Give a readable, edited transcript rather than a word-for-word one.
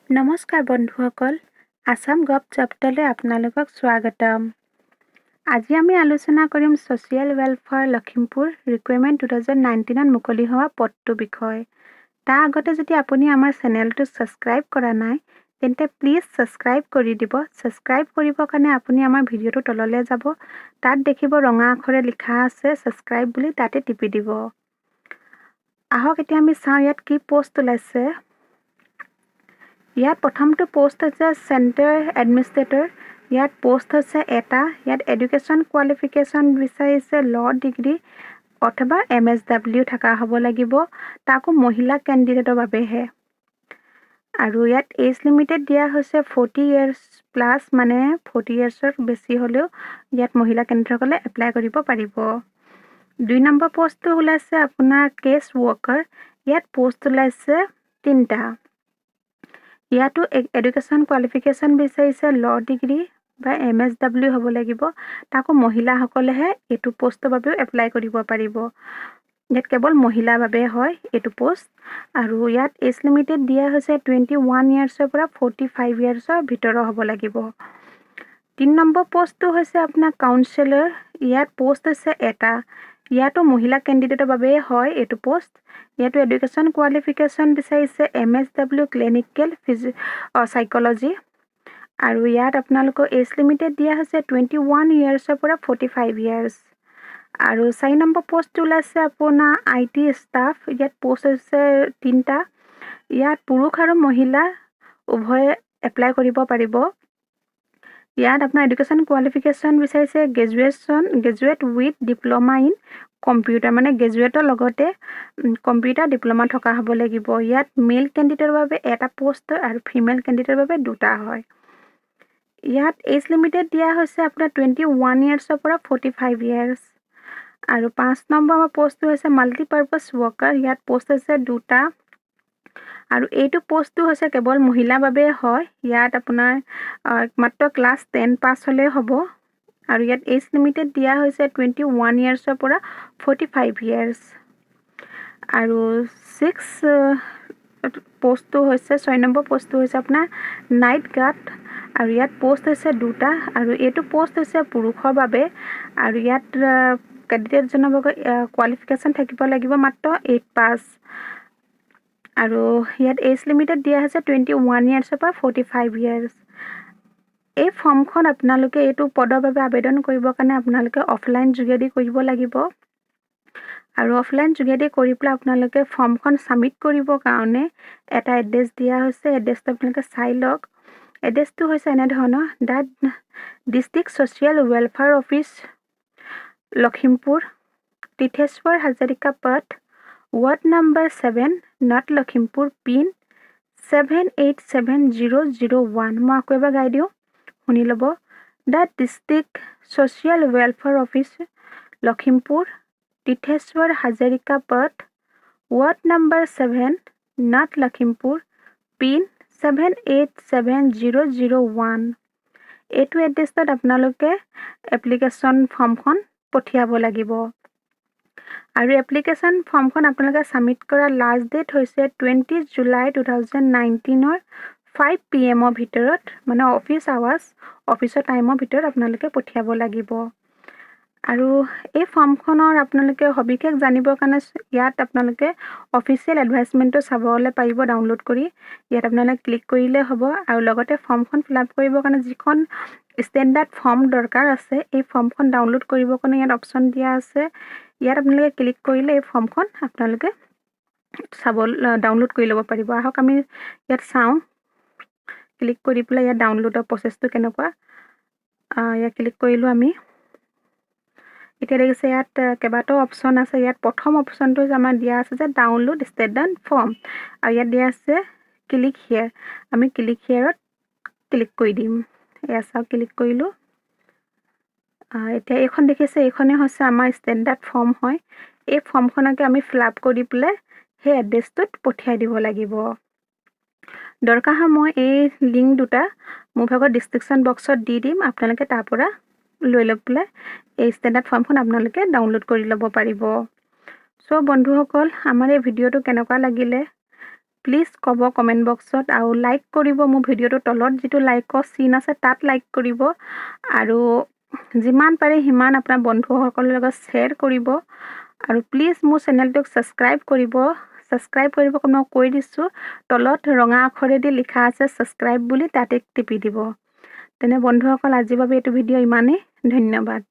নমস্কাৰ বন্ধুসকল, আছাম গভ জবটলৈ আপোনালোকক স্বাগতম। আজি আমি আলোচনা কৰিম ছ'চিয়েল ৱেলফেয়াৰ লখিমপুৰ ৰিক্ৰুইটমেণ্ট 2019ত মুকলি হোৱা পদটোৰ বিষয়ে। তাৰ আগতে যদি আপুনি আমাৰ চেনেলটো ছাবস্ক্ৰাইব কৰা নাই, তেন্তে প্লিজ ছাবস্ক্ৰাইব কৰি দিব। ছাবস্ক্ৰাইব কৰিবৰ কাৰণে আপুনি আমাৰ ভিডিঅ'টোৰ তললৈ যাব, তাত দেখিব ৰঙা আখৰে লিখা আছে ছাবস্ক্ৰাইব বুলি, তাতে টিপি দিব। আহক, এতিয়া আমি চাওঁ ইয়াত কি পষ্ট ওলাইছে। ইয়াত প্ৰথমটো পষ্ট হৈছে চেণ্টাৰ এডমিনিষ্ট্ৰেটৰ। ইয়াত পষ্ট হৈছে এটা। ইয়াত এডুকেশ্যন কোৱালিফিকেশ্যন বিচাৰিছে ল' ডিগ্ৰী অথবা এমএছডাব্লিউ থকা হ'ব লাগিব, তাকো মহিলা কেণ্ডিডেটৰ বাবেহে। আৰু ইয়াত এজ লিমিটেড দিয়া হৈছে 40 ইয়েৰ্ছ প্লাছ, মানে 40 ইয়েৰ্ছৰ বেছি হ'লেও ইয়াত মহিলা কেণ্ডিডেটসকলে এপ্লাই কৰিব পাৰিব। 2 নম্বৰ পষ্টটো ওলাইছে আপোনাৰ কেছ ৱৰ্কাৰ। ইয়াত পষ্ট ওলাইছে তিনিটা। ইয়াতো এডুকেশ্যন কোৱালিফিকেশ্যন বিচাৰিছে ল' ডিগ্ৰী বা এমএছডাব্লিউ হ'ব লাগিব, তাকো মহিলাসকলেহে এইটো পষ্টৰ বাবেও এপ্লাই কৰিব পাৰিব। ইয়াত কেৱল মহিলাৰ বাবে হয় এইটো পষ্ট। আৰু ইয়াত এজ লিমিটেড দিয়া হৈছে 21 ইয়েৰ্ছৰ পৰা 45 ইয়েৰ্ছৰ ভিতৰৰ হ'ব লাগিব। 3 নম্বৰ পষ্টটো হৈছে আপোনাৰ কাউন্সিলৰ। ইয়াত পষ্ট হৈছে এটা। ইয়াতো মহিলা কেণ্ডিডেটৰ বাবেই হয় এইটো পষ্ট। ইয়াতো এডুকেশ্যন কোৱালিফিকেশ্যন বিচাৰিছে এমএছডাব্লিউ ক্লিনিকেল চাইক'লজি। আৰু ইয়াত আপোনালোকৰ এজ লিমিটেড দিয়া হৈছে 21 ইয়েৰ্ছৰ পৰা 45 ইয়েৰ্ছ। আৰু 4 নম্বৰ পষ্টটো ওলাইছে আপোনাৰ IT staff. ইয়াত পষ্ট হৈছে তিনিটা। ইয়াত পুৰুষ আৰু মহিলা উভয়ে এপ্লাই কৰিব পাৰিব। ইয়াত আপোনাৰ এডুকেশ্যন কোৱালিফিকেশ্যন বিচাৰিছে graduation, graduate with diploma in computer, মানে গ্ৰেজুৱেটৰ লগতে কম্পিউটাৰ ডিপ্ল'মা থকা হ'ব লাগিব। ইয়াত মেল কেণ্ডিডেটৰ বাবে এটা পষ্ট হয় আৰু ফিমেল কেণ্ডিডেটৰ বাবে দুটা হয়। ইয়াত এজ লিমিটেড দিয়া হৈছে আপোনাৰ 21 ইয়েৰ্ছৰ পৰা 45 ইয়েৰ্ছ। আৰু 5 নম্বৰ আমাৰ পষ্টটো হৈছে মাল্টিপাৰ্পাছ ৱৰ্কাৰ। ইয়াত পষ্ট হৈছে দুটা আৰু এইটো পষ্টটো হৈছে কেৱল মহিলাৰ বাবে হয়। ইয়াত আপোনাৰ মাত্ৰ ক্লাছ 10 পাছ হ'লেই হ'ব আৰু ইয়াত এজ লিমিটেড দিয়া হৈছে 21 ইয়েৰ্ছৰ পৰা 45 ইয়েৰ্ছ। আৰু ছিক্স পষ্টটো হৈছে, 6 নম্বৰ পষ্টটো হৈছে আপোনাৰ নাইট গাৰ্ড আৰু ইয়াত পষ্ট হৈছে দুটা আৰু এইটো পষ্ট হৈছে পুৰুষৰ বাবে। আৰু ইয়াত কেণ্ডিডেটজনৰ বাবে কোৱালিফিকেশ্যন থাকিব লাগিব মাত্ৰ 8 পাছ আৰু ইয়াত এজ লিমিটেড দিয়া হৈছে 21 ইয়েৰ্ছৰ পৰা 45 ইয়েৰ্ছ। এই ফৰ্মখন আপোনালোকে এইটো পদৰ বাবে আবেদন কৰিবৰ কাৰণে আপোনালোকে অফলাইন যোগেদি কৰিব লাগিব। আৰু অফলাইন যোগেদি কৰি পেলাই আপোনালোকে ফৰ্মখন ছাবমিট কৰিবৰ কাৰণে এটা এড্ৰেছ দিয়া হৈছে। এড্ৰেছটো আপোনালোকে চাই লওক। এড্ৰেছটো হৈছে এনেধৰণৰ: The District Social Welfare Office, Lakhimpur, Tirtheswar Hazarika Path, Ward Number 7, North Lakhimpur, PIN 787001। মই আকৌ এবাৰ গাই দিওঁ, শুনি ল'ব: The District Social Welfare Office, Lakhimpur, Tirtheswar Hazarika Path, Ward Number 7, North Lakhimpur, PIN 787001। এইটো এড্ৰেছত আপোনালোকে এপ্লিকেশ্যন ফৰ্মখন পঠিয়াব লাগিব। আৰু এপ্লিকেশ্যন ফৰ্মখন আপোনালোকে ছাবমিট কৰাৰ লাষ্ট ডেট হৈছে 20 জুলাই 2019ৰ 5 পিএমৰ ভিতৰত, মানে অফিচ আৱাৰ্ছ, অফিচৰ টাইমৰ ভিতৰত আপোনালোকে পঠিয়াব লাগিব। আৰু এই ফৰ্মখনৰ আপোনালোকে সবিশেষ জানিবৰ কাৰণে ইয়াত আপোনালোকে অফিচিয়েল এডভাৰ্টাইজমেণ্টটো চাবলৈ পাৰিব ডাউনলোড কৰি। ইয়াত আপোনালোকে ক্লিক কৰিলে হ'ব। আৰু লগতে ফৰ্মখন ফিল আপ কৰিবৰ কাৰণে যিখন ষ্টেণ্ডাৰ্ড ফৰ্ম দৰকাৰ আছে, এই ফৰ্মখন ডাউনলোড কৰিবৰ কাৰণে ইয়াত অপশ্যন দিয়া আছে। ইয়াত আপোনালোকে ক্লিক কৰিলে এই ফৰ্মখন আপোনালোকে চাব, ডাউনলোড কৰি ল'ব পাৰিব। আহক, আমি ইয়াত চাওঁ ক্লিক কৰি পেলাই ইয়াত ডাউনলোডৰ প্ৰচেছটো কেনেকুৱা। ইয়াত ক্লিক কৰিলোঁ আমি। এতিয়া দেখিছে ইয়াত কেইবাটাও অপশ্যন আছে। ইয়াত প্ৰথম অপশ্যনটো হৈছে আমাৰ দিয়া আছে যে ডাউনলোড ষ্টেণ্ডাৰ্ড ফৰ্ম আৰু ইয়াত দিয়া আছে ক্লিক here. আমি ক্লিক হিয়াৰত ক্লিক কৰি দিম। এয়া চাওক, ক্লিক কৰিলোঁ। এতিয়া এইখন দেখিছে, এইখনেই হৈছে আমাৰ ষ্টেণ্ডাৰ্ড ফৰ্ম হয়। এই ফৰ্মখনকে আমি ফিল আপ কৰি পেলাই সেই এড্ৰেছটোত পঠিয়াই দিব লাগিব। দৰকাৰ হয় মই এই লিংক দুটা মোৰ ভাগৰ ডিছক্ৰিপশ্যন বক্সত দি দিম। আপোনালোকে তাৰ পৰা লৈ লৈ পেলাই এই ষ্টেণ্ডাৰ্ড ফৰ্মখন আপোনালোকে ডাউনলোড কৰি ল'ব পাৰিব। চ' বন্ধুসকল, আমাৰ এই ভিডিঅ'টো কেনেকুৱা লাগিলে? প্লিজ ক'ব কমেণ্ট বক্সত আৰু লাইক কৰিব। মোৰ ভিডিঅ'টোৰ তলত যিটো লাইকৰ চিন আছে, তাত লাইক কৰিব আৰু যিমান পাৰে সিমান আপোনাৰ বন্ধুসকলৰ লগত শ্বেয়াৰ কৰিব আৰু প্লিজ মোৰ চেনেলটোক ছাবস্ক্ৰাইব কৰিব। ছাবস্ক্ৰাইব কৰিব মই কৈ দিছোঁ, তলত ৰঙা আখৰেদি লিখা আছে ছাবস্ক্ৰাইব বুলি, তাতে টিপি দিব। তেনে বন্ধুসকল, আজিৰ বাবে এইটো ভিডিঅ' ইমানেই। ধন্যবাদ।